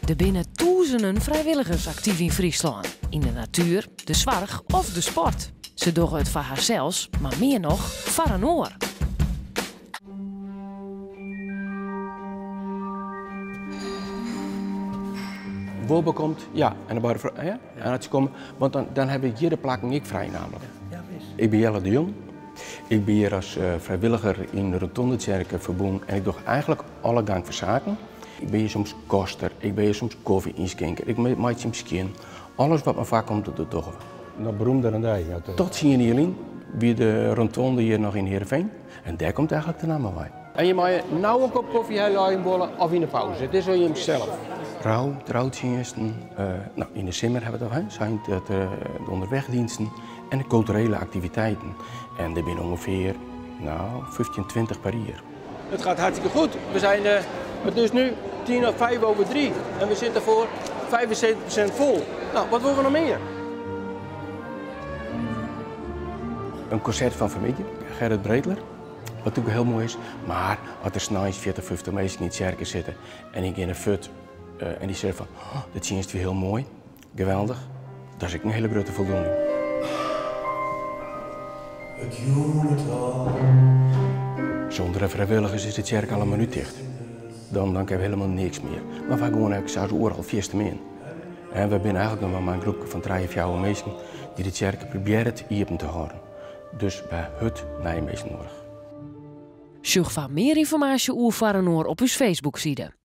Der binne tûzenen frijwilligers aktyf yn Fryslân, yn de natuer, de soarch of de sport. Se dogge it foar harsels, mar mear noch foar in oar. Wolbekomt, ja. En dan beide ja? En as se komme, want dan, dan heb ik hjir de plakken ek frij namelijk. Ja, wis. Ik ben Jelle de Jong. Ik ben hier as uh, vrijwilliger yn de Rotondetsjerke ferbûn en ik doch eigentlik alle gang fan saken. Ik bin hjir soms koster, ik bin hjir soms kofje ynskinker, ik meitsje him skjin. Alles wat mar foarkomt, dat dogge we. Noch beroemder dan dy. Tot tsien jier lyn wie de rotonde hjir noch yn Heerenveen en dêr komt eigentlik de namme wei. En je meie no in kop kofje helje wolle of yn de pauze. It is oan jim sels. Rou, troutsjinsten, uh, no, yn de simmer hawwe we it al, hè, dat, de onderwegdiensten en de kulturele aktiviteiten. En der binne ûngefear no, 15, 20 per jier. Het gaat hartstikke goed. We zijn, uh, het is nu 3:10 en we zitten voor 75% vol. Nou, wat willen we nog meer? In konsert fan fanmiddei, Gerrit Breteler, wat natuerlik hiel moai is. Mar as der sneins 40, 50 minsken yn de tsjerke sitte en dy geane fuort uh, en dy sizze fan, oh, de tsjinst wie hiel moai, geweldich, dat is ek in hiele grutte foldoening. It jûnetal. Sûnder de frijwilligers is de tsjerke al in minút ticht. Dan, dan kinne we hielendal niks mear. Mar wy gean ek sa oeral fierste min. En we binne eigentlik noch mar in groepke fan trije, fjouwer minsken dy't de tsjerke probearret iepen te hâlden. Dus wy hawwe nije minsken nedich. Sjoch foar mear ynformaasje oer Foar Inoar op ús Facebookside.